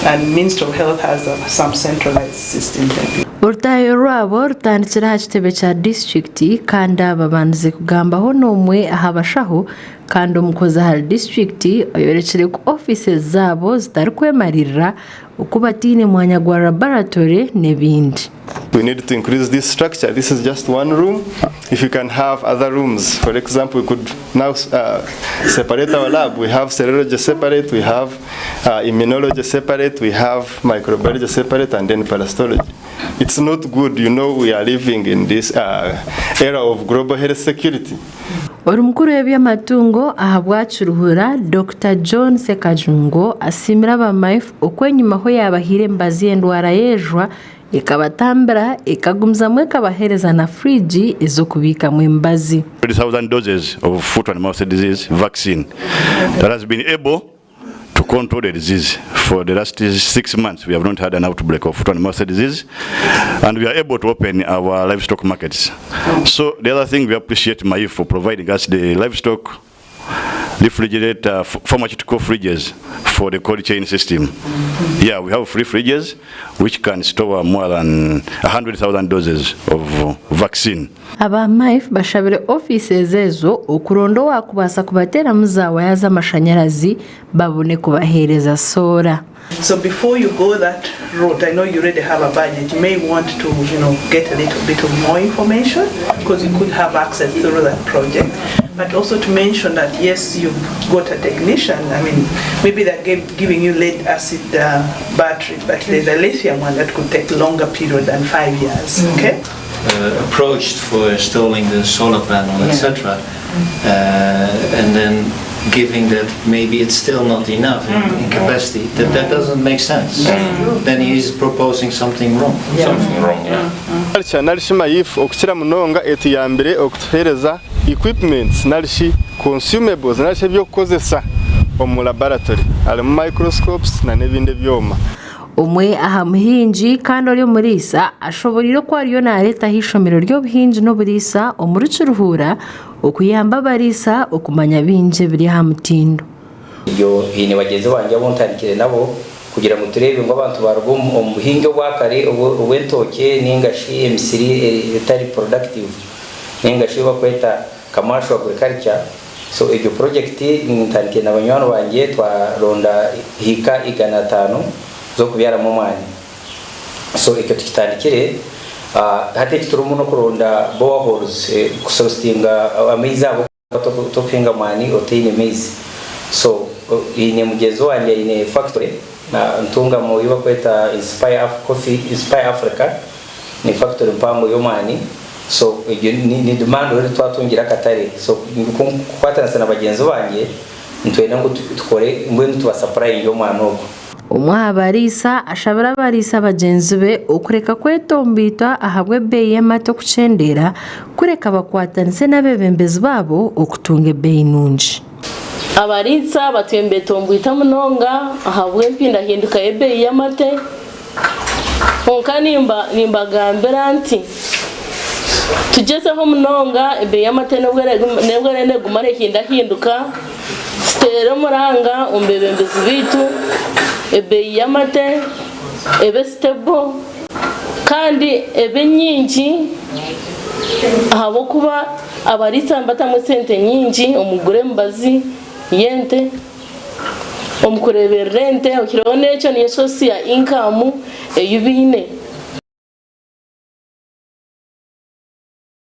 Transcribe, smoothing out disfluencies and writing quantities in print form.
And Ministry of Health has some centralized system. Orutaayo rwabo rutandikire aha kitebe kya disiturikiti kandi aba babandize kugambaho n'omwe aha bashaho kandi omukozi ahari disiturikiti ayorekire ku ofiisi zaabo zitarikwemariirira oku bataine mwanya gwa laboratory n'ebindi. We need to increase this structure. This is just one room. If you can have other rooms, for example, we could now separate our lab. We have serology separate, we have immunology separate, we have microbiology separate, and then parasitology. It's not good, we are living in this era of global health security. Ori mukuru w'eby'amatungo ahabwa Kiruhura, Dokita John Ssekajungo asiimire aba MAIF okwenyimaho yaabahaire emibazi y'endwara y'ejwa ekabatambira ekagumizamu ekabaheereza na furiji ez'okubiikamu emibazi. 20,000 doses of foot and mouth disease vaccine that has been able to control the disease. For the last 6 months, we have not had an outbreak of foot and mouth disease, and we are able to open our livestock markets. So the other thing, we appreciate MAIF for providing us the livestock refrigerator, pharmaceutical fridges for the cold chain system. Yeah, we have three fridges which can store more than 100,000 doses of vaccine. Aba MAIF bashabire ofiisi ezo okuronda owakubaasa kubateeramu za waya z'amashanyarazi babone kubaheereza solar. So before you go that route, I know you already have a budget. You may want to get a little bit of more information because you could have access through that project. But also to mention that yes, you've got a technician. I mean, maybe they're giving you lead acid battery, but there's a lithium one that could take longer period than 5 years. Okay. Approached for installing the solar panel, etc., and then giving that maybe it's still not enough in capacity, that doesn't make sense. Then he is proposing something wrong. Something wrong, yeah. Narishi MAIF okukira munonga etuyambire okutuheereza equipments narishi consumables narishi ebyokukozesa omu laboratory, harimu microscopes na n'ebindi ebyoma. Omwe aha muhingi kandi ori omuriisa ashoboreire oku ariyo naareetaho ishomero ry'obuhingi n'oburiisa omuri Kiruhura okuyamba abariisa okumanya bingi ebiri aha mutindo. Ibyo haine bagyenzi bangye abu ntandikire nabo kugira ngu tureebe ngu abantu baruga omu buhingi obwa kare obw'entookye ninga shi emisiri etari productive ninga shi ei barikweta commercial agriculture. So egyo project ntandikire na banywani bangye twaronda hiika 500 z'okubyaramu omwani. So ekyo tukitandikire. Hati eki turimu n'okuronda boreholes, kusolicitinga amaizi ago tokuhinga mwani otaine maizi. So haine mugyenzi wangye aine factory Ntungamo ei barikweta Inspire Coffee, Inspire Africa, ni factory mpango y'omwani. So egyo ni demand already twatungire akatare. So kukwatanisa na bagyenzi bangye nitwenda ngu tukore mbwenu tubasupplyinge omwani ogwo. Omwe aha bariisa ashabire abariisa bagyenzi be okureka kwetomboitwa ahabw'ebeeyi y'amata okukyendeera kureka bakwatanise n'abeebembezi baabo okutunga ebeeyi nungi. Abariisa batwire nibetomboita munonga ahabw'empindahinduka y'ebeeyi y'amate, kwonka nimbagambira nti tugyezeho munonga ebeeyi y'amate n'obu eriyo neeguma neehindahinduka, tuteere omuranga omu beebembezi baitu ebeeyi y'amate ebe stable kandi ebe nyingi ahabw'okuba abariisa nibatamu esente nyingi omu kugura emibazi y'ente, omu kureeberera ente, oyihireho n'ekyo niyo source ya income ei baine.